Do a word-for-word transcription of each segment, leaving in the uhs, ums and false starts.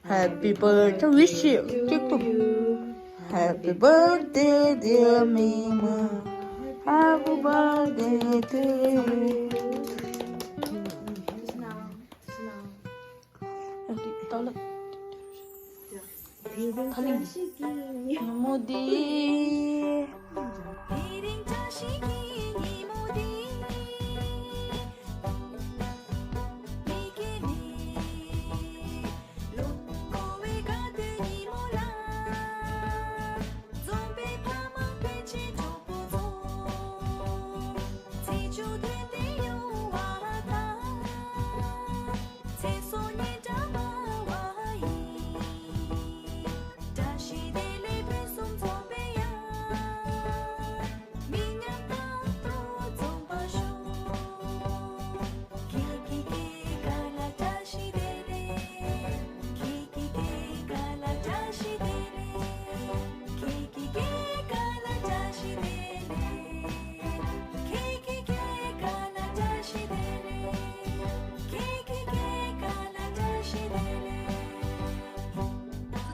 Happy birthday, wish you to you. Happy birthday, dear Mima. Happy birthday to you.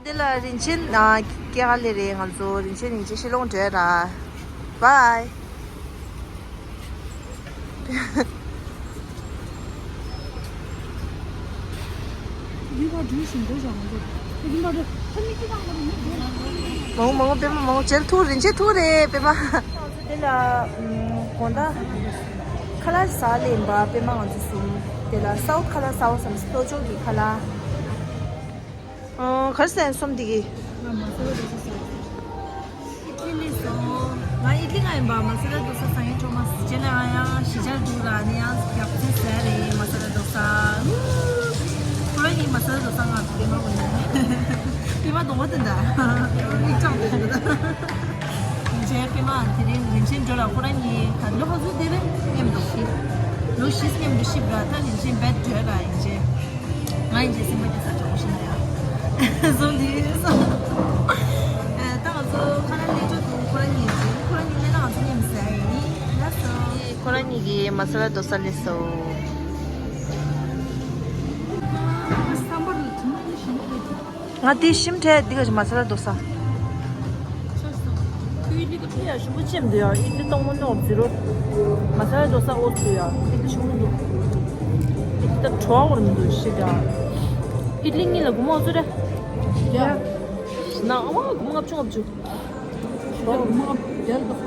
འདི་ལ་རིན་ཆེན་ཨ། སྐྱེས་སྐར་སླེབས་རེད། ང་ཚོ་རིན་ཆེན་རིན་ཆེན་ཤི་ལོང་འགྲོ་ཡ་ར། བའི། མང་པོ་མང་པོ་པད་མ་མང་པོ་མཇལ་ཐུབ། རིན་ཆེན་ཐུག་རེད་པད་མ། ང་ཚོ་འདི་ལ་ཨམ། དགོང་དག་ཁ་ལག་ཟ་སླེབས་པ་པད་མ་ང་ཚོ་གསུམ། དེ་ལ་སའུཐ་ཁ་ལག་ཟ་འོ་བསམ། ལྷོ་ཕྱོགས་ཀྱི་ཁ་ལག་ཨོ། ག་རེ་ཟ་ཡིན་སོམ་འདི་གི། ང་མ་སི་ལ་དོ་ས་ཟ་ཡིན། ཨི་ཊི་ལི་སོང་། ང་ཨི་ཊི་ལི་ང་ཡིན་པ། མ་སི་ལ་དོ་ས་ཟ་ཡིན་ཆོག་མ་སི་ཅེ་ན་ང་ཡང་ཞི་ཅར་འདུག་ར། ནི་ཡང་རྒྱབ་རྩེ་ཟ་རེད། མ་སི་ལ་དོ་ས། ཁོ་རང་གིས་མ་སི་ལ་དོ་ས་ང་པད་མ་གོ་ནི། པད་མ་གདོང་པ་དེ་འདྲ། མིག་གྲངས་དེ་འདྲ། ཡིན་ཆེ་པད་མ་དེ་རིང་རིན་ཆེན་འགྲོ་ལ་ཁོ་རང་གིས་ད་ལོ་ཧ་ཟུ་དེ་རིང་མཉམ་དུ་ཤི། ལོ་བཞི་མཉམ་དུ་ཤི་བ་ད་རིན་ཆེན་བེད་འགྲོ་ལ་ཡིན་ཆེ། ང་ཡིན་ཅེས་སེམས་པ་སྐྱིད་ས་ཆོག་ཤིན་ཡ། སོང་དུས་སོང་། ད་ང་ཚོ་ཁ་ལག་ལེན་ཆོག་འདུག་ཁོ་རང་གཉིས་ཀྱིས་ཁོ་རང་གཉིས་ལེན་ན་ང་ཚོ་མཉམ་ཟ་ཡ་ཡིན། ལགས་སོ། ཁོ་རང་གཉིས་ཀྱིས་མ་ས་ལ་དོ་ས་ལེན་སོང་། བསམ་པར་ལ་དུང་ནི་ཞིམ་པོ་འདུག་ང་དེ་ཞིམ་དྲགས། འདི་ག་ཅིག་མ་ས་ལ་དོ་ས། ཁོའི་ལི་ཀ་ཕི་ཡ་ཞུ་བོ་ཅེམ་དུ་ཡ། ཨི་ལི་ཏོང་མོ་ནོར་ཛི་རོ། མ་ས་ལ་དོ་ས་ཨོ་སུ་ཡ། ཨི་ལི་ཞུ་བོ་འདུག་ཨི་ལི་ད་གྲོ་བ་འོར་མི་འདུག་ཤི་ད། ཨི་ལི་གཉིས་ལ་སྒོར་མོ་ཨོ་སུ་རེད། ཡ། ན་ཨ་མ་སྒོར་མོ་ལྔ་བཅུ་ལྔ་བཅུ། གྲོ་བ་སྒོར་མོ་ལྔ་བརྒྱ་ལ་ད་ཧ།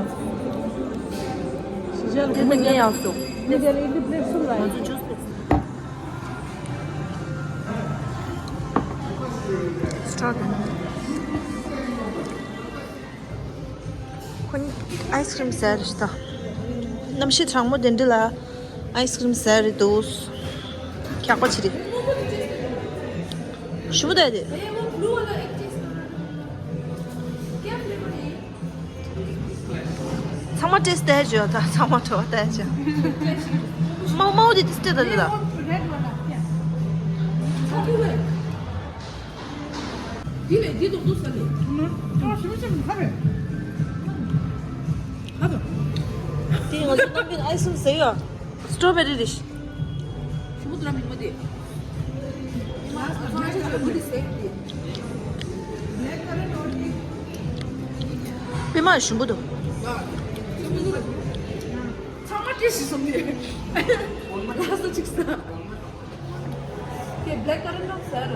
ཤི་ཅ་ལ་སྒོར་མོ་བརྒྱ་ལ་ཨི་ལི་པི་ལེཊ་གསུམ་ལ་ཡ། ང་ཚོ་ཇུས་ལེ། ཁོ་གཉིས་ཨའི་སི་ཀྲིམ་ཟ་རེད་ཤི་ད། གནམ་གཤིས་གྲང་མོ་དེ་འདྲ་ལ་ཨའི་སི་ཀྲིམ་ཟ་རེད་འདུག་ཁྱག་པ་ཆེ་རེད། ཞུ་བ་ད་དེ། ཚང་མ་ཏེས་ཏེ་བྱོས་ད། ཚང་མ་བྲོ་བ་ཏེ་བྱོས། མའོ་མའོ་དེ་ཏེས་ཏེ་ད་ལ། འདི་ལས་འདི་དུ་འདུག་ས་ལས། ཨ་ཞིམ་ཞིམ་ཁ་རེད། ཁ་དང་། དེ་ང་ཚོ་གཏམ་དཔེ་ཨའི་སི་ཟེར་ཡོད། སི་ཏྲོ་བེ་རི་རེད། ཞིམ་པོ་འདུག་ར་མིག་མ་དེ། པད་མ་ཞིམ་པོ་འདུག་ཚང་མ་ཏེས་སི་སོང་དེ། ལ་ས་ཅིག་ས། དེ་བྷེ་ལེག་ཀ་རན་ནོ་ཟེར་ར།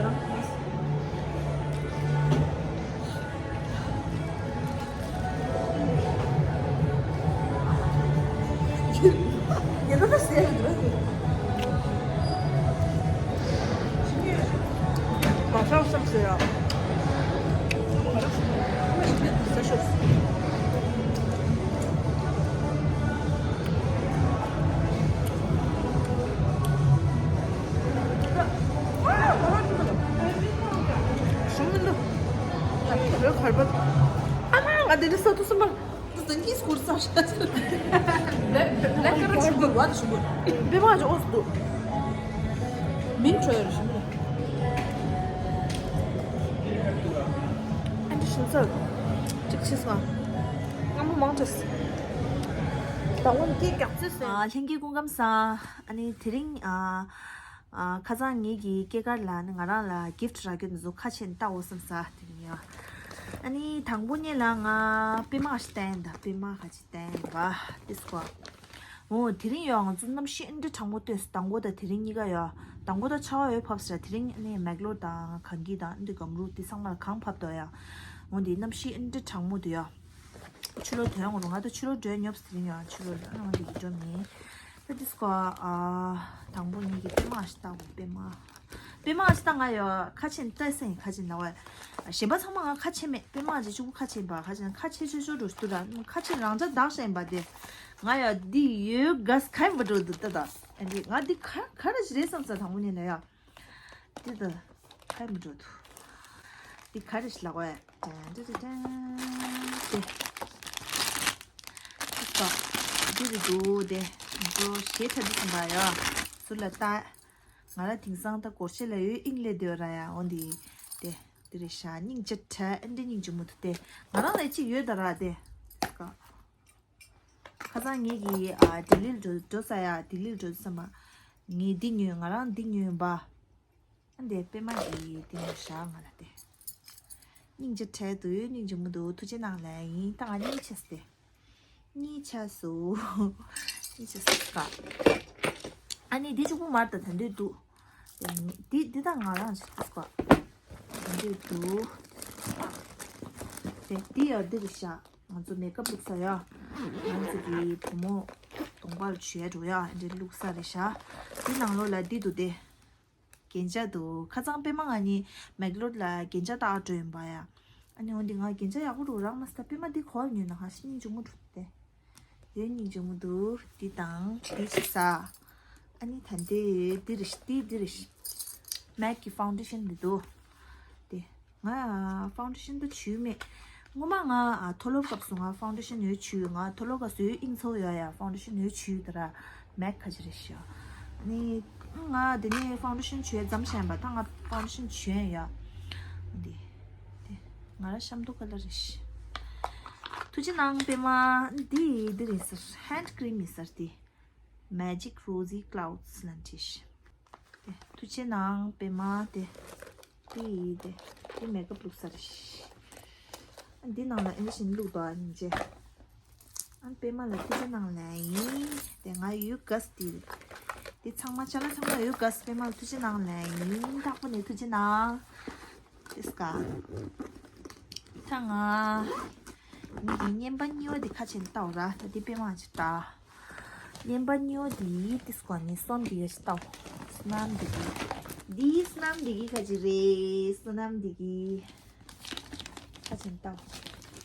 ཡེ་ལོ་ཟེར་ར། མ་ཤོག་ཤོག་ཟེར་ར། ཡིན་པས་ཟ་ཤོག་ཞུ་མི་འདུག་ཡ་ཁར་པ། ཨ་མ་ང་དེ་འདྲ་ས་ཐུག་སོང་པ། དུ་ཟན་གྱིས་སྐུར་ས་ཤ་ཚུར། ལེ་ལེ་ཀ་ར་ཞུ་གུར་བ་དུ་ཞུ་གུར། པེ་མ་ཅོ་འོ་སུ་འདུག་མིན་ཁྲོས་རུ་ཞུ་མི་ལ། ཨ་འདྲ་ཞུ་ཚར། གཅིག་ཕྱིས་སོང་། སྔ་མོ་མང་ཆེ། ད་འོན་ཀྱི་གག་ཚོད་སོང་། ལྷན་རྒྱས་སྐུ་ཁམས་བཟང་། ཨ་ནི་དེ་རིང་ཨ། ཨ། ཁ་སང་ངེད་ཀྱི་སྐྱེས་སྐར་ལ་ནི་ང་རང་ལ་gift་རག་རྒྱུ་འདི་ཚོ་ཁ་ཕྱེ་ནས་ལྟ་འོ་བསམ་ས་དེ་རིང་ཡ། ཨ་ནི་དང་པོ་ཉིད་ལ་ང་པད་མ་ཞིག་བསྟན་ཡིན་ད། པད་མ་ཁ་ཅིག་བསྟན་ཡིན་པ་དེ་སྐོར། འོ་དེ་རིང་ཡོ་ང་ཚོ་གནམ་གཤིས་ཨ་འདྲ་གྲང་མོ་སྟོན་སོང་། དང་པོ་དང་དེ་རིང་གཉིས་ཀ་ཡོ། དང་པོ་ད་ཆར་པ་ཡོད་བབས་ས་ར། དེ་རིང་ནི་མེག་ལོར་དང་གངས་སྐྱིད་དང་ཨ་འདྲ་སྒམ་རུ་དེ་ཚང་མ་ལ་གངས་བབས་འདུག་ཡ། འོ་འདི་གནམ་གཤིས་ཨ་འདྲ་གྲང་མོ་འདུག་ཡ། ཕྱི་ལོགས་ཐོན་འོང་རུང་ང་ད་ཕྱི་ལོགས་འགྲོ་ཉོབ་ཟེར་ཡོང་ཕྱི་ལོགས་ལ་ཨ་འོ་འདི་ཡི་འགྲོ་མིན། ད་དེ་སྐོར་ཨ། དང་པོ་ངེད་ཀྱི་པད་མ་ཞིག་ལྟ་འོ། པད་མ། པད་མ་ཞིག་ལྟ་ང་ཡོ་ཁ་ཕྱེ་ནས་ལྟ་སེ་ཡིན། ཁ་ཕྱེ་ནས་ལྟ་བས། གཞན་པ་ཚང་མ་ང་ཁ་ཕྱེ་མེད། པད་མ་ཅིག་གཅིག་པུ་ཁ་ཕྱེ་ཡིན་པ། ཁ་ཕྱེ་ཁ་ཕྱེ་ཆོག་ཆོག་འགྲོ་ཞིག་འདུག་ར། ཁ་ཕྱེ་རང་འཇགས་བདག་ཤ་ཡིན་པ་དེ། ང་ཡོ་འདི་ཡོད་གས་ཁ་ཡིན་པ་འགྲོ་འདུག་ལྟ་ད། ཨ་འདི་ང་འདི་ག་ག་རེ་ཞིག་རེད་བསམ་ས། དང་པོ་ཉིད་ལ་ཡོ། འདི་ད་ཁ་ཡིན་པ་འགྲོ་འདུག་འདི་ག་རེ་ཞིག་ལབ་དགོས་ཡ། ཏན་ཏན་ཏན་ཏན་ཏེ། ཏིག་ཏོག་འདི་རེད་འདུག་སྟེ། འགྲོ་ཞེ་ཁྲ་འདི་ཙམ་པ་ཡོ། ཟུར་ལ་ལྟ། ང་རང་དེང་སང་ད་སྒོར་གཞས་ལ་ཡོད་དབྱིངས་ལས་འདོད་ར་ཡ། འོ་འདི་ཏེ་འདི་རེད་ཤག་སྙིང་རྗེ་ཁྲ་ཨ་འདྲ་སྙིང་རྗེ་མོ་འདུག་སྟེ། ང་རང་ལ་གཅིག་ཡོད་ད་ར་ཏེ། ཁ་སང་ངེད་ཀྱིས་ཨ་ལྡི་ལིར་འགྲོ་འགྲོ་ས་ཡ། ལྡི་ལིར་འགྲོ་ས་མ། ངས་འདི་ཉོས། ང་རང་འདི་ཉོས་པ། ཨ་འདི་པད་མ་འདི་འདི་ཉོས་ཤག་ང་ལ་ཏེ། སྙིང་རྗེ་ཁྲ་འདུག་སྙིང་རྗེ་མོ་འདུག་ཐུགས་རྗེ་གནང་ལན་ཡིན། ད་ང་གཉིད་ཆས་ཏེ། གཉིད་ཆ་སོ། གཉིད་ཆ་སོ་ཀ་ཨ་ནི་འདི་གཅིག་པུ་མར་ད་ད་འདོད་འདུག་འདི་འདི་ད་ང་རང་ཞིག་ཏུ་ཀ་ད་འདོད་འདུག་དེ་འདི་ཡ་འདི་རེད་ཤག་ང་ཚོ་མེག་ཨབ་བླུགས་ས་ཡ། ང་ཚོ་གི་བུ་མོ་གདོང་པར་བྱུག་ཡ་འགྲོ་ཡ་འདི་བླུགས་ས་རེད་ཤག་འདི་ནང་ལོགས་ལ་འདི་འདུག་སྟེ། རྒྱན་ཆ་འདུག་ཁ་སང་པད་མ་ང་གཉིས་མེག་ལོར་ལ་རྒྱན་ཆ་བཏགས་འགྲོ་ཡིན་པ་ཡ། ཨ་ནི་འོ་འདི་ང་རྒྱན་ཆ་ཡག་པོ་འདུག་རག་མ་སོང་། ད་པད་མ་འདི་གོ་བ་ཉོས་ན་ཧ་ཤི་སྙིང་རྗེ་མོ་འདུག་སྟེ། ཡོད་སྙིང་རྗེ་མོ་འདུག་འདི་དང་འདི་ཅི་ས། ཨ་ནི་ད་འདི་འདི་རེད་ཤི། འདི་འདི་རེད་ཤི། མེག་གི་ཕའུན་ཌེ་ཤན་འདི་འདུག་སྟེ། ང་ཕའུན་ཌེ་ཤན་ད་བྱུག་མེད། སྔོན་མ་ང་ཨ་མཐོ་སློབ་སྐབས་སུ་ང་ཕའུན་ཌེ་ཤན་ཡོད་བྱུག་ང་མཐོ་སློབ་སྐབས་སུ་ཡོད་དབྱིངས་ཚོ་ཡོད་ཡ། ཕའུན་ཌེ་ཤན་ཡོད་བྱུག་ད་ར་མེག་ཁ་ཅི་རེད་ཤག་ནི་ང་དེ་ནས་ཕའུན་ཌེ་ཤན་བྱུག་མཚམས་བཞག་པ་ད་ང་ཕའུན་ཌེ་ཤན་བྱུག་ཡ། འདི་དེ་ང་ར་ཤམ་ཐུག་ཁ་ལ་རེད་ཤག་ཐུགས་རྗེ་གནང་པད་མ། འདི་འདི་རེད་ཟེར། ཧེན་ཌི་ཀི་རིམ་ཡིན་ཟེར་ཏེ། Magic Rosy Clouds ལ་འདྲིས། དེ་ཐུགས་རྗེ་གནང་པད་མ། དེ་དེ་དེ་དེ་མེག་ཨབ་བླུགས་ས་རེད། འདི་ནང་ལ་ཨེ་བཞིན་བླུགས་དོ་ཨ་སྙིང་རྗེ། ཨ་པད་མ་ལ་ཐུགས་རྗེ་གནང་ལན་ཡིན། དེ་ང་ཡོད་གས་དེ། དེ་ཚང་མ་ཅ་ལག་ཚང་མ་ཡོད་གས། པད་མ་ལ་ཐུགས་རྗེ་གནང་ལན་ཡིན། དྲག་པོ་ནས་ཐུགས་རྗེ་གནང་། དེ་སྐ་ད་ང་ངེད་ཀྱི་བརྙན་པ་གཉིས་པ་དེ་ཁ་ཕྱེ་ནས་ལྟ་འོ་ར། ད་དེ་པད་མ་ཅིག་ལྟ། བརྙན་པ་གཉིས་པ་དེ་དེ་སྐ་ནི་གསུམ་དེ་ཡ་ཅིག་ལྟ་འོ། བསོད་ནམས་དེ་གི་འདི་བསོད་ནམས་དེ་གི་ཁ་ཅིག་རེད། བསོད་ནམས་དེ་གི་ཁ་ཕྱེ་ནས་ལྟ་འོ།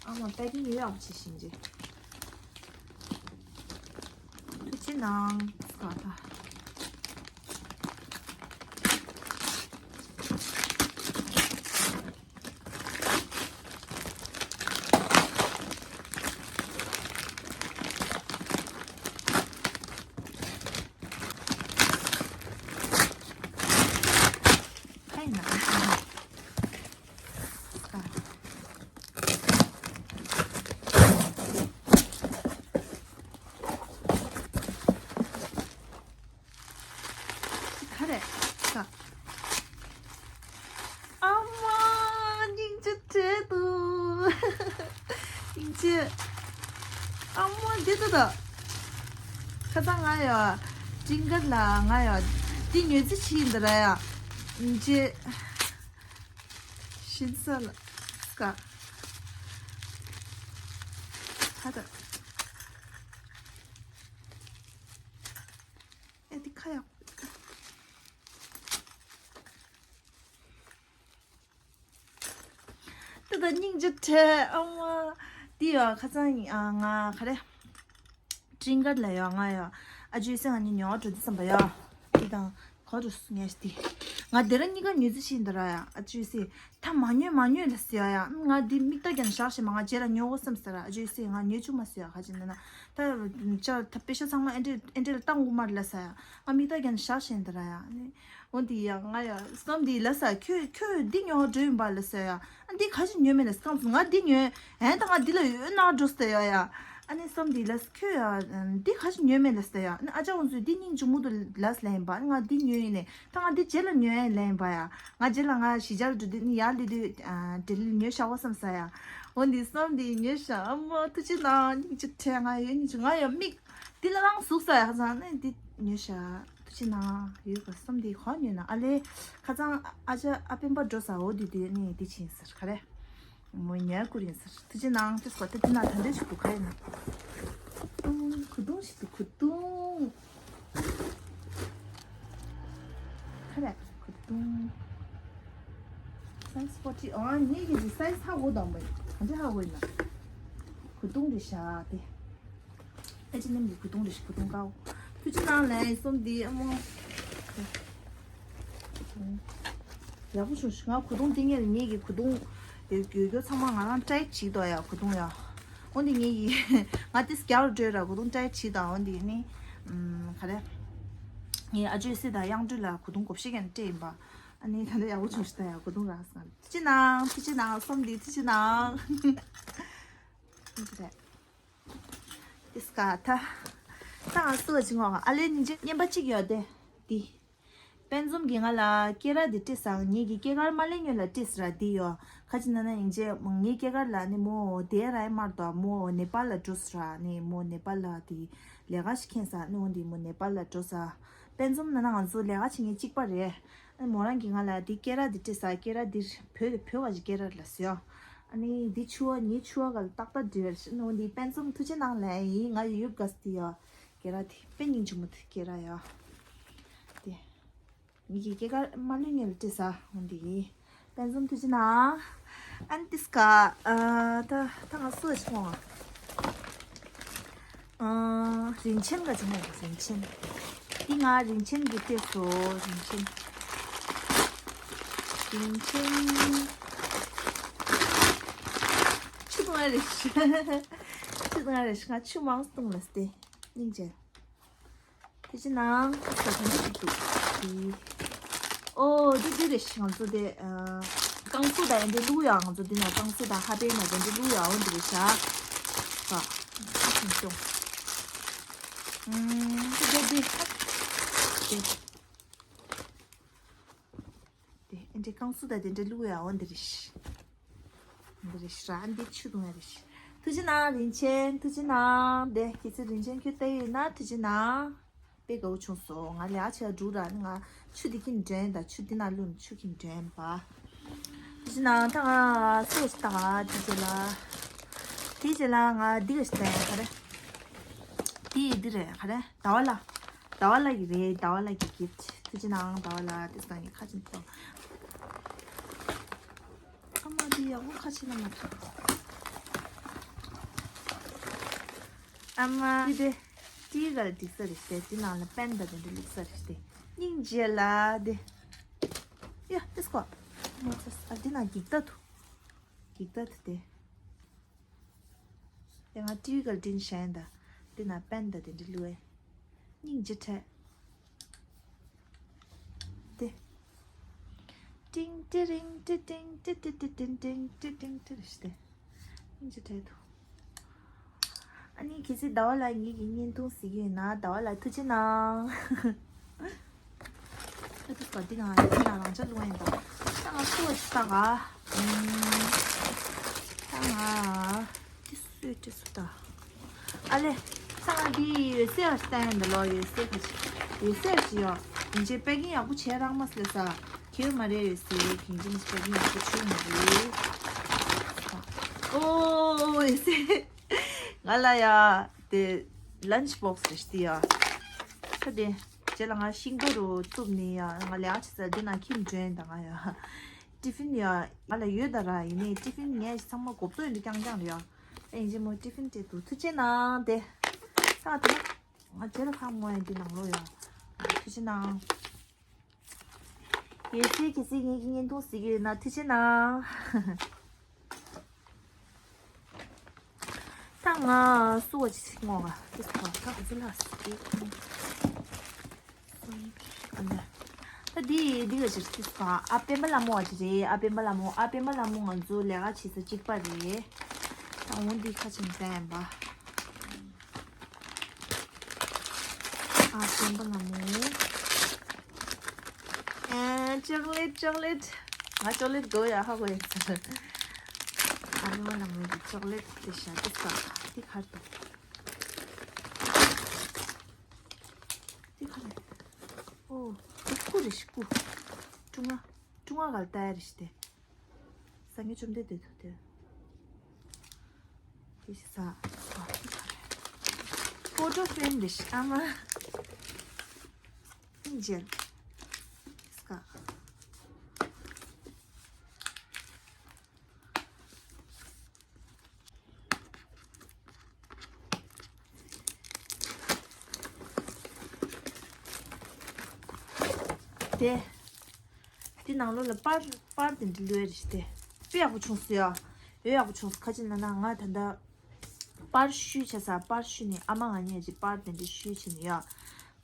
ཨ་མ་པད་ཀི་ནི་ཡོད་ཨ་ཕྱི་ཤིང་རྗེ། ཐུགས་རྗེ་གནང་། སྐ་ད། ཧའི་ན། སྐ་ག་རེ། ཀ་ཨ་མ། སྙིང་རྗེ་བྲལ་འདུག་སྙིང་རྗེ། ཨ་མ་འདི་ལྟ་ད། ཁ་སང་ང་ཡ་ཀྲིང་གར་ལ་ང་ཡ་འདི་ཉོས་རྩིས་བྱས་ཡིན་ད་ར་ཡ། སྙིང་རྗེ། ཤིན་ས་ལ་ཀ་ཧ་ད། ཨེ་འདི་ཁ་ཡག་པོ། ད་ད་སྙིང་རྗེ་བྲལ་ཨ་མ། འདི་ཡ་ཁ་སང་ཨ་ང་ག་རེ། ཀྲིང་གར་ལ་ཡ་ང་ཡ་ཨ་ཇུ་སེ་ང་གཉིས་ཉོ་བ་འགྲོ་འདི་བསམ་པ་ཡ། འདི་དང་ག་རུ་ངས་འདི། ང་དེ་ར་གཉིས་ཀ་ཉོས་རྩིས་བྱས་ཡིན་ད་ར་ཡ། ཨ་ཇུ་སེ་ད་མ་ཉོས་མ་ཉོས་ལ་ཟེར་ཡ། ང་འདི་མིག་ལྟ་རྒྱ་ནས་བཞག་བཞག་མ་ང་རྗེས་ལ་ཉོ་དགོས་བསམ་ཟེར། ཨ་ཇུ་སེ་ང་ཉོས་བཅུག་མ་ཟེར་ཡ། ག་ཅི་ན་ན་ད་ཅ་ད་པེ་ཤ་ཚང་མ་ཨེ་འདྲས་ཨེ་འདྲས་ལ་བཏང་དགོས་མ་རེད་ལ་ཟེར་ཡ། ང་མིག་ལྟ་རྒྱ་ནས་བཞག་བཞག་ཡིན་ད་ར་ཡ། འོ་འདི་ཡ་ང་ཡ་བསམ་འདི་ལ་ས་ཁྱོད་ཁྱོད་འདི་ཉོ་བ་འགྲོ་ཡིན་པ་ལ་ས་ཡ། ཨ་འདི་ག་ཞིག་ཉོས་མེད་ལ་སྐམ་སོང་། ང་འདི་ཉོས་ཨན་ད་ང་འདི་ལ་ཡོད་ན་འགྲོ་ས་ཡ་ཡ། ཨ་ནི་བསམ་འདི་ལས་ཁྱོད་ཡ་འདི་ག་ཞིག་ཉོས་མེད་ལས་ད་ཡ། ཨ་ནི་ཨ་ཅག་འུ་ཚོས་འདི་སྙིང་རྗེ་མོ་འདུག་ལས་ལེན་པ། ང་འདི་ཉོས་ཡིན་ནས་ད་ང་འདི་རྗེས་ལ་ཉོས་ཡིན་ལེན་པ་ཡ། ང་རྗེས་ལ་ང་གཞིས་ཆགས་འགྲོ་དུས་ནི་ཡར་སླེབས་དུས་ཨ་ཌེ་ལི་ལ་ཉོས་བཞག་པ་བསམ་ས་ཡ། འོ་འདི་བསམ་འདི་ཉོས་བཞག་ཨ་མ་ཐུགས་རྗེ་གནང་། སྙིང་རྗེ་ཁྲལ་ང་ཡོད་སྙིང་རྗེ། ང་ཡ་མིག་འདི་ལ་རང་ཟུག་ས་ཡ། ཁ་སང་ནི་འདི་ཉོས་བཞག་ཐུགས་རྗེ་གནང་། ཡོད་ག་བསམ་འདི་ག་ཉོས་ན། ཨ་ལེ་ཁ་སང་ཨ་ཅག་ཨ་སྤེན་པ་འགྲོ་ས། འོ་འདི་དུས་ནི་འདི་ཕྱིན་ཟེར་ག་རེ། མོ་ཉལ་ཁུར་ཡིན་ཟེར། ཐུགས་རྗེ་གནང་། ཏེ་སྐོར་ཏེ་དེ་ན་ད་འདྲ་ཞིག་འདུག་ག་ཡིན་ན། ཨུམ། གོས་ཐུང་ཞིག་འདུག་གོས་ཐུང་། ག་རེ་གོས་ཐུང་། སའི་ཛི་ཕོར་ཊི། ཨ་ངེད་ཀྱི་སའི་ཛི་ཧ་གོ་དང་མོ་ག་འདྲ་ཧ་གོ་ཡིན་ན། གོས་ཐུང་རེད་ཤག་དེ། ཨེ་ཅི་ནེམ་གྱི་གོས་ཐུང་རེད་ཤག་གོས་ཐུང་དཀར་པོ། ཐུགས་རྗེ་གནང་ལན་གསུམ་འདི་ཨ་མོ། ཡག་པོ་བྱུང་ཤག་ང་གོས་ཐུང་འདི་ངེད་ངེད་ཀྱི་གོས་ཐུང་ཡོད་རྒྱུ་ཚང་མ་ང་རང་ཊའེ་བྱེད་དོ་ཡ། གོས་ཐུང་ཡ། འོ་འདི་ངེད་ཀྱི་ང་ཏིས་རྒྱ་རུ་འགྲོ་ར་གོས་ཐུང་ཊའེ་བྱེད་དང་། འོ་འདི་ནི་ཨམ་ག་རེ། ངའི་ཨ་ཇོའི་སྲས་དང་གཡང་སྒྲོལ་ལ་གོས་ཐུང་གོ་ཤེས་ཀྱང་སྤྲད་ཡིན་པ། ཨ་ནི་ད་ལྟ་ཡག་པོ་བྱུང་ཤག་ད་ཡ། གོས་ཐུང་རག་སོང་། ཐུགས་རྗེ་གནང་། ཐུགས་རྗེ་གནང་། གསུམ་འདི་ཐུགས་རྗེ་གནང་། འདི་རེད། ཏིས་ཀ་ད། ད་ང་སུ་བ་ཅི་ངོ་ཨ་ལེ་ཉིན་རྗེས་རྔན་པ་གཅིག་ཡོད་དེ། འདི། དཔལ་འཛོམས་ཀྱིས་ང་ལ་སྐེ་རགས་འདི་སྤྲད་ས། ངེད་ཀྱི་སྐེ་དཀར་མ་ལེན་སྔོན་ལ་སྤྲད་ས་ར་འདི་ཡོད། ཁ་ཅིག་ན་ན་ཡིན་རྗེས་ངའི་སྐེ་དཀར་ལ་ནི་མོ་དེ་ར་ཡ་མར་དོ་མོ་ནེ་པཱལ་ལ་འགྲོ་ས་ར། ནི་མོ་ནེ་པཱལ་ལ་དེ་ལས་ཀ་ཞིག་མཁྱེན་ས། ནི་འོ་འདི་མོ་ནེ་པཱལ་ལ་འགྲོ་ས། དཔལ་འཛོམས་ན་ན་ང་ཚོ་ལས་ཀ་བྱེད་མཁན་གཅིག་པ་རེད། ཨ་མོ་རང་གིས་ང་ལ་འདི་སྐེ་རགས་འདི་སྤྲད་ས། སྐེ་རགས་འདི་བོད་བོད་བ་ཞིག་སྐེ་རགས་ལ་ཟེར་ཡོ། ཨ་ནི་འདི་ཕྱུ་པ་ངའི་ཕྱུ་པ་ག་ལ་ཏག་ཏག་འདྲ་བ་རེད་ཤག་ནོ། འདི་དཔལ་འཛོམས་ཐུགས་རྗེ་གནང་ལན་ཡིན། ང་ཡོད་དགའ་སྟེ་ཡོ། སྐེ་རགས་དེ་དཔེ་སྙིང་རྗེ་མོ་དེ་སྐེ་རགས་ཡོ། དེ་ངེད་ཀྱི་སྐེ་དཀར་མ་ལེན་སྔོན་ལ་སྤྲད་ས། འོ་འདི་ཡིན། དཔལ་འཛོམས་ཐུགས་རྗེ་གནང་། ཨ་ནི་ཏིས་ཀ་ཨ་ད་ད་ང་སུ་ཞིག་ངོ་། ཨ། རིན་ཆེན་ག་ཅི་མོ་རིན་ཆེན། འདི་ང་རིན་ཆེན་གྱིས་སྤྲད་སོ། རིན་ཆེན། རིན་ཆེན། ཆུ་བཏུང་ཡ་རེད་ཤག་ཆུ་བཏུང་ཡ་རེད་ཤག་ང་ཆུ་མང་པོ་བཏུང་ལ་སྟེ། སྙིང་རྗེ། ཐུགས་རྗེ་གནང་། ད་ཐོན་གྱི་འདུག་འདི། ཨོ་འདི་འདི་རེད་ཤག་ང་ཚོ་དེ་ཨ། རྐང་ཚུགས་དང་འདི་བླུག་ཡ། ང་ཚོ་འདི་ན་རྐང་ཚུགས་དང་ཧ་པེ་ན་དེ་འདི་བླུག་ཡ། འོ་འདི་རེད་ཤག་ཨ། ཨ་ཅུང་ཅུང་། ཨུམ། འདི་འདི་འདི། དེ་འདི་རྐང་ཚུགས་དང་དེ་འདྲ་བླུག་ཡ། འོ་འདི་རེད་ཤག་འདི་རེད་ཤག་འདི་ཆུ་བཏུང་ཡ་རེད་ཤག་ཐུགས་རྗེ་གནང་རིན་ཆེན། ཐུགས་རྗེ་གནང་། དེ་གལ་སྲིད་རིན་ཆེན་ཁྱོད་བལྟས་ཡོད་ན་ཐུགས་རྗེ་གནང་། དཔེ་དགའ་བོ་བྱུང་སོང་། ང་ལས་ཆེ་བ་འགྲོ་ར་ནི་ང་ཆུ་འདི་ཁྱིམ་འདྲེན་དང་ཆུ་འདི་ན་བླུགས་ནས་ཆུ་ཁྱིམ་འདྲེན་པ། དེ་བཞིན་ང་ད་ང་སོ་ཞིག་ད་དེ་རྗེས་ལ། དེ་རྗེས་ལ་ང་འདི་ག་ཞིག་ད་ཡ་ག་རེ། དེ་འདི་རེད་ག་རེ། ཟླ་བ་ལ། ཟླ་བ་ལ་གི་རེད། ཟླ་བ་ལ་གི་གིཕ་ཊི། ཐུགས་རྗེ་གནང་། ཟླ་བ་ལ་དེ་སང་ངས་ཁ་ཆེམས་ཐོག་ཨ་མ་འདི་ཡག་པོ་ཁ་ཕྱེ་ན་མ་ཐག་ཨ་མ་འདི་དེ་ཏི་ག་ལ་འགྲིག་ས་རེད་ཤག་དེ་ནང་ལ་པན་དང་དེ་འདྲ་བླུགས་ས་རེད་ཤག་དེ་སྙིང་རྗེ་ལ་དེ། ཡ་ཏིས་ཀོ། མོ་ཚ་ཨ་འདི་ནང་འགྱིག་ཐག་འདུག་འགྱིག་ཐག་དེ་དེ། དེ་ང་ཊི་ཝི་ག་ལ་འདྲེན་བྱས་ཡིན་ད། དེ་ནང་པན་དང་དེ་འདྲ་བླུགས་ཨེ། སྙིང་རྗེ་ཁྲལ། དེ། ཏིང་ཏི་རིང་ཏི་ཏིང་ཏི་ཏི་ཏི་ཏིང་ཏིང་ཏི་ཏིང་ཏི་རེད་ཤག་དེ། སྙིང་རྗེ་ཁྲལ་འདུག་ཨ་ནི་གལ་སྲིད་ཟླ་བ་ལགས་ངེད་ཀྱི་བརྙན་ཐུང་གཟིགས་ཀྱི་ཡོད་ན་ཟླ་བ་ལགས་ཐུགས་རྗེ་གནང་། ཨ་ཏི་ཀ་འདི་ང་འདི་ང་རང་ཅག་ལུང་ཡིན་པ། ད་ང་སུ་བ་ཅི་ལྟ་ག་ད་ང་འདི་སུས་ཏི་སུ་ལྟ། ཨ་ལེ། ད་ང་འདི་ཡོད་སའི་བ་ཅི་ལྟ་ཡིན་ད་ལོ། ཡོད་སའི་བ་ཅི་ཡོད་སའི་བ་ཅི་ཡོད། ཡིན་ཅེ་པེ་ཀིང་ཡག་པོ་བྱས་རག་མ་སི་ལེ་ས། ཁྱེད་མ་རེད་ཡོད་སའི་གིན་ཅིང་པེ་ཀིང་ཡག་པོ་བྱུང་མ་རེད། ཨོ་ཡོད་སའི། ང་ལ་ཡ་དེ་ལན་ཆི་བོག་སི་རེད་ཤག་དེ་ཡ། ད་དེ་རྗེས་ལ་ང་ཤིང་ཏོག་རུ་གཏུབ་ནས་ཡ་ང་ལས་ཨ་ཆི་ས་འདི་ན་ཁྱིམ་འདྲེན་དང་ང་ཡ། ཏི་ཕིན་ཡ་ང་ལ་ཡོད་ད་ར། ཡིན་ནའི་ཏི་ཕིན་ངས་ཚང་མ་གོབ་ཏོ་ཡོད་འདི་རྐྱང་རྐྱང་རེད་ཡ། ཨེ་ཡིན་ཅེ་མོ་ཏི་ཕིན་སྤྲད་འདུག་ཐུགས་རྗེ་གནང་དེ། ས་དེ་ང་རྗེས་ལ་ཁ་མོ་ཡ་འདི་ནང་ལོ་ཡ། ཐུགས་རྗེ་གནང་། ཡོད་སའི་གལ་སྲིད་ངེད་ཀྱི་བརྙན་ཐུང་གཟིགས་ཀྱི་ཡོད་ན་ཐུགས་རྗེ་གནང་། ད་ང་སུ་བ་ཅིག་ངོ་ག་ཏི་སུ་བ་ད་ཁོ་ཚོ་ལ་སུ་ཏི་ཨ་ད་འདི་འདི་ག་ཅིག་ཏི་སུ་བ་ཨ་སྤེན་པ་ལྷ་མོ་བ་ཅིག་རེད། ཨ་སྤེན་པ་ལྷ་མོ་ཨ་སྤེན་པ་ལྷ་མོ་ང་ཚོ་ལས་ཀ་བྱེད་ས་གཅིག་པ་རེད། ད་འོ་འདི་ཁ་ཆེམས་བསྟན་པ། ཨ་སྤེན་པ་ལ་མོ། ཨ་ཅོག་ལེ་ཊི་ཅོག་ལེ་ཊི། ང་ཅོག་ལེ་ཊི་དགོས་ཡ་ཧ་གོ་ཡ་ཚར། ཨ་སྤེན་པ་ལ་མོ་གི་ཅོག་ལེ་ཊི་དེ་ཤ་དེ་ས་དེ་ཁར་དུ། དེ་ཁ་རེད། ཨོ། དེ་སྐུ་རེད་ཤི་སྐུ། ཀྲུང་ཨ། ཀྲུང་ཨ་ག་ལ་ལྟ་ཡ་རེད་ཤི་དེ། སངས་རྒྱས་བཅོམ་ལྡན་འདས་དུ་དེ། དེ་ཤི་ས། ཨོ་དེ་ཁ་རེད། ཕོ་ཊོ་ཕྲེམ་རེད་ཤི་ཨ་མ། ཨིན་ཇལ། སྐ། དེ། དེ་ནང་ལོགས་ལ་པར་པར་དེ་འདྲ་ལོས་རེད་དེ། དཔེ་ཡག་པོ་བྱུང་སོང་ཡ། ཡོད་ཡག་པོ་བྱུང་སོང་ཁ་ཅིག་ན་ན་ང་ད་ལྟ། པར་བཤུས་བྱས་ས་པར་བཤུས་ནས་ཨ་མ་ང་གཉིས་ཀྱི་པར་དེ་འདྲ་བཤུས་བྱས་ནས་ཡ།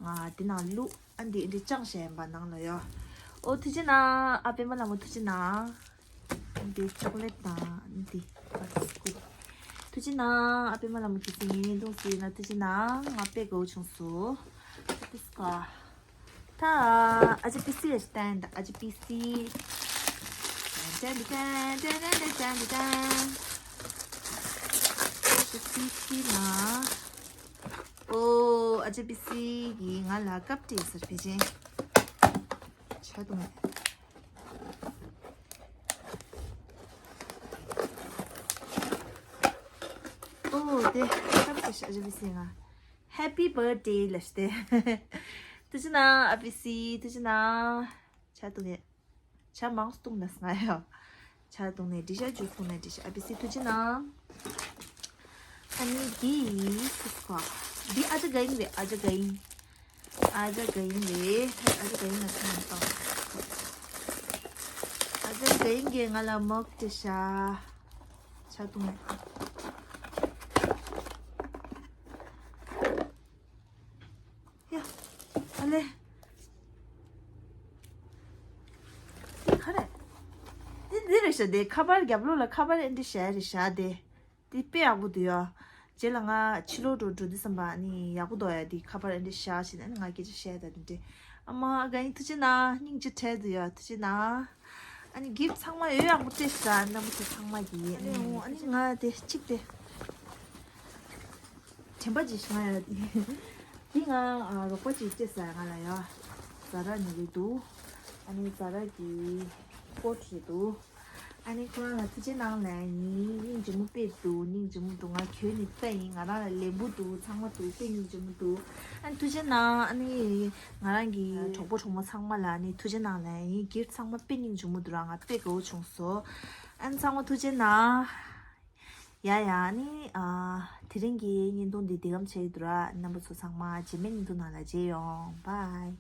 ང་དེ་ནང་བླུགས་ཨ་འདི་འདི་ཅང་བྱས་ཡིན་པ་ནང་ལ་ཡ། ཨོ་ཐུགས་རྗེ་གནང་ཨ་པད་མ་ལགས་མོ་ཐུགས་རྗེ་གནང་། འདི་ཅོག་ལེ་ཊི་དང་འདི་བ་སི་ཀུ། ཐུགས་རྗེ་གནང་ཨ་པད་མ་ལགས་མོ་དུས་ཚོད་ངའི་བརྙན་ཐུང་བཟོས་ན་ཐུགས་རྗེ་གནང་ང་དཔེ་དགའ་བོ་བྱུང་སོང་། ཨ་ཏི་སི་ཀ། ད་ཨ་ཅེ་པི་སི་ལ་སྟན་ད་ཨ་ཅེ་པི་སི། ཏན་ཏན་ཏན་ཏན་ཏན་ཏན་ཏན་ཏན། ཨ་ཅེ་པི་སི་ན། ཨོ་ཨ་ཅེ་པི་སི་གིས་ང་ལ་ཀབ་སྤྲད་ཟེར་ཕལ་ཆེར། ཆ་དུང་། ཨོ་དེ་ཀབ་སྤྲད་ཤག་ཨ་ཅེ་པི་སི་ང་། Happy birthday ལབ་སྟེ། ཐུགས་རྗེ་གནང་ཨ་པི་སི་ཐུགས་རྗེ་གནང་། ཆ་དུང་ངས། ཆ་མང་སྟོང་ལ་སྔ་ཡ། ཆ་དུང་ནས་འདྲི་ཤ་ཇུས་སྟོང་ནས་འདྲི་ཤ་ཨ་པི་སི་ཐུགས་རྗེ་གནང་། ཨ་ནི་འདི་ཡིས་སི་སྐོ། འདི་ཨ་ཅག་ག་ཡིན་རེད་ཨ་ཅག་ག་ཡིན། ཨ་ཅག་ག་ཡིན་རེད་ཨ་ཅག་ག་ཡིན་ལ་ཁ་ནས་བཏང་། ཨ་ཅག་ག་ཡིན་གྱིས་ང་ལ་མོག་སྟེ་ཤ། ཆ་དུང་ནས། ཡ། ཨ་ལེ། འདི་ག་རེད། འདི་འདི་རེད་ཤག་དེ་ཁ་པར་རྒྱབ་ལོགས་ལ་ཁ་པར་ཨེ་འདྲ་བཞག་རེད་ཤག་དེ། འདི་དཔེ་ཡག་པོ་འདུག་ཡ། རྗེས་ལ་ང་ཕྱི་ལོགས་འགྲོ་འགྲོ་དུས་ཙམ་པ་ནི་ཡག་པོ་འདུག་ཡ་འདི་ཁ་པར་ཨེ་འདྲ་བཞག་བྱས་ནས་ང་སྐད་ཆ་བཤད་ད་དེ་འདྲ། ཨ་མ་ཨ་ག་ཡིན་ཐུགས་རྗེ་གནང་སྙིང་རྗེ་བྲལ་འདུག་ཡ་ཐུགས་རྗེ་གནང་། ཨ་ནི་གིབ་ཚང་མ་ཡོད་ཡག་པོ་སྤྲད་ཤག་རྣམ་པ་ཚོ་ཚང་མ་གིས་ཨ་ནི་ཨ་ནི་ང་དེ་གཅིག་དེ། དྲན་པ་ཅིག་བྱུང་ཡ། འདི་ང་རོགས་པ་ཅིག་སྤྲད་ས་ང་ལ་ཡ། ཛ་ར་ཉོ་གི་འདུག་ཨ་ནི་ཛ་ར་གི་ཀོཊ་རེད་འདུག་ཨ་ནི་ཁོ་རང་ལ་ཐུགས་རྗེ་གནང་ལན་ཡིན། སྙིང་རྗེ་མོ་དཔེ་འདུག་སྙིང་རྗེ་མོ་འདུག་ང་གྱོན་ནས་ལྟ་ཡིན། ང་རང་ལ་ལེན་པོ་འདུག་ཚང་མ་འདུག་དཔེ་སྙིང་རྗེ་མོ་འདུག་ཨ་ནི་ཐུགས་རྗེ་གནང་། ཨ་ནི་ང་རང་གི་གྲོགས་པོ་གྲོགས་མོ་ཚང་མ་ལ་ཨ་ནི་ཐུགས་རྗེ་གནང་ལན་ཡིན། གིབ་ཚང་མ་དཔེ་སྙིང་རྗེ་མོ་འདུག་ར་ང་དཔེ་དགའ་བོ་བྱུང་སོང་། ཨ་ནི་ཚང་མ་ཐུགས་རྗེ་གནང་། ཡ་ཡ་ཨ་ནི་ཨ། དེ་རིང་གི་བརྙན་ཐུང་འདི་འདི་གམ་ཆེ་ཡོད་འདུག་ར་རྣམ་པ་ཚོ་ཚང་མ་རྗེས་མའི་བརྙན་ཐུང་ནང་ལ་མཇལ་ཡོང་། བྷའི།